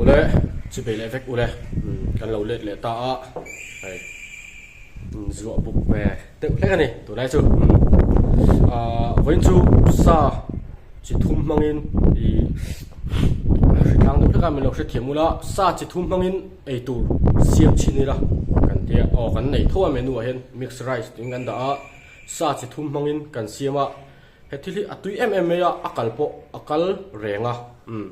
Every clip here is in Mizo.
Ule chi bei leh vek ule kan lo let leh ta a hei zuah buk ve deuh hlek a ni tunlai chu ah vawiin chu sa chi thum hmangin ih hritlang deuh hlek a min lo hrethiam ula sa chi thum hmangin eitur siam chhin ila kan tia aw kan nei tho a menu ah hian mix rice tiin kan dah a sa chi thum hmangin kan siam a he thil hi a tui em em mai a a kal pawh a kal reng a umm.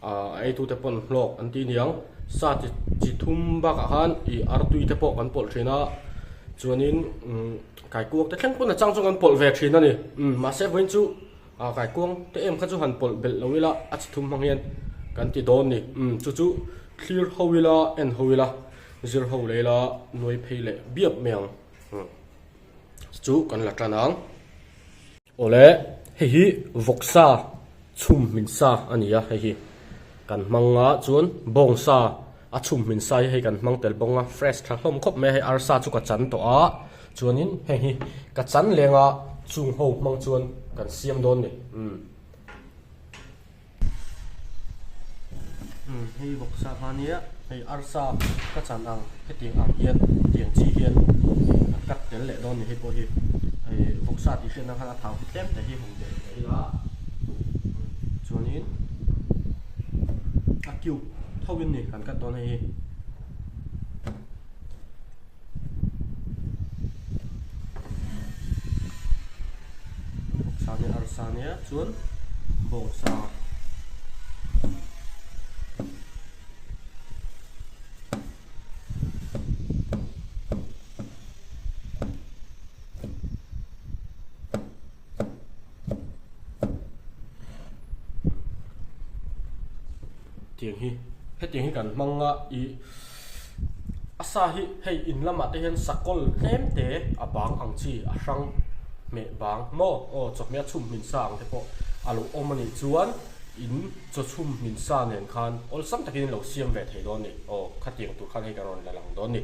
ah a eitute pawn hlawk an ti niang sa chi chi thum bakah khan ih artui te pawh kan pawlh thin a chuanin umm kaikuang te thleng pawn a chang chu kan pawlh ve thin a ni umm mahse vawiin chu ah kaikuang te em kha chu han pawlh belh lo ila a chi thum hmang hian kan ti dawn ni umm chu chu thlir ho ila en ho ila zir ho leh ila nuai phei leh biap mai ang umm chu kan la tan ang. Awle, hei hi vawksa chhum hmin sa a ni a, hei hi kan hmang a, chuan bawngsa a chhum hmin sa hi hei kan hmang tel bawng a, fresh tha hlawm khawp mai a, hei arsa chu ka chan tawh a, chuanin heng hi ka chan leng a, chung ho hmang chuan kan siam dawn ni, umm. Umm hei vawksa kha nia hei arsa ka chan ang hetiang ang hian tiang chi hian kan cut tel leh dawn ni hei pawh hi hei vawksa tih hriat nan khan a thau hi tlem te hi han beh leh ila chuanin a cube tho in ni kan cut dawn hei hi. Vawksa nia arsa nia chuan bawngsa Tiang hi hetiang hi kan hmang a ih a sa hi hei in lamah te hian sakawl tlem te a bang ang chi a hrang hmeh bang maw aw chawhmeh a chhum hmin sa ang te pawh a lo awm a nih chuan in chaw chhum hmin sa nen khan awlsam takin in lo siam ve thei dawn a ni aw khatiang tur khan hei kan rawn la lang dawn a ni.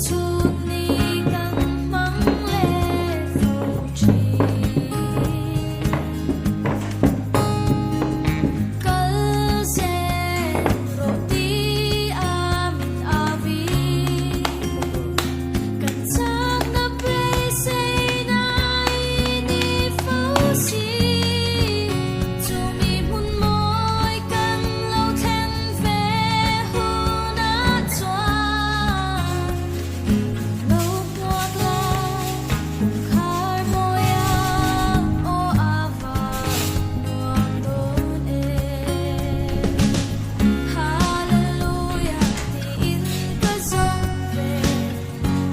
Chhunni kan hmang leh fo thin. Kal zel rawh ti a mit a vi. Kan chakna beiseina i ni fo si. Chumi hmun mawi kan lo thleng ve hunah chuan lo hmuak la kawngkhar mawia aw a va nuam dawn e. Hallelujah tiin ka zawng ve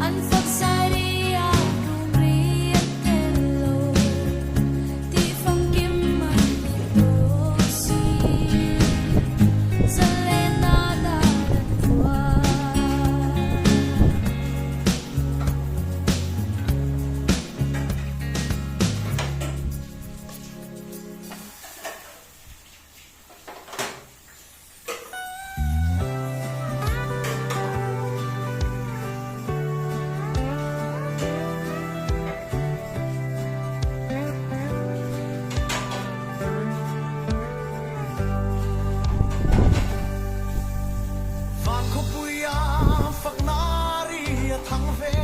an fak Sairia tum ri a tel lo tih famkim an ni tawh si. Zalena dan an vuah. Van khawpuia fakna ri a thang ve,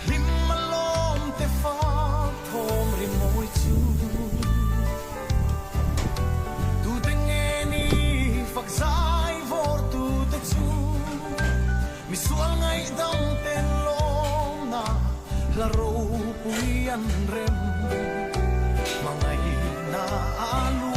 hlim a lawm te fak thawm ri mawi chu. Tute nge ni fak zai vawr tute chu, misual ngaihdam ten lawmna hla ropui an rem. Hmangaihna a.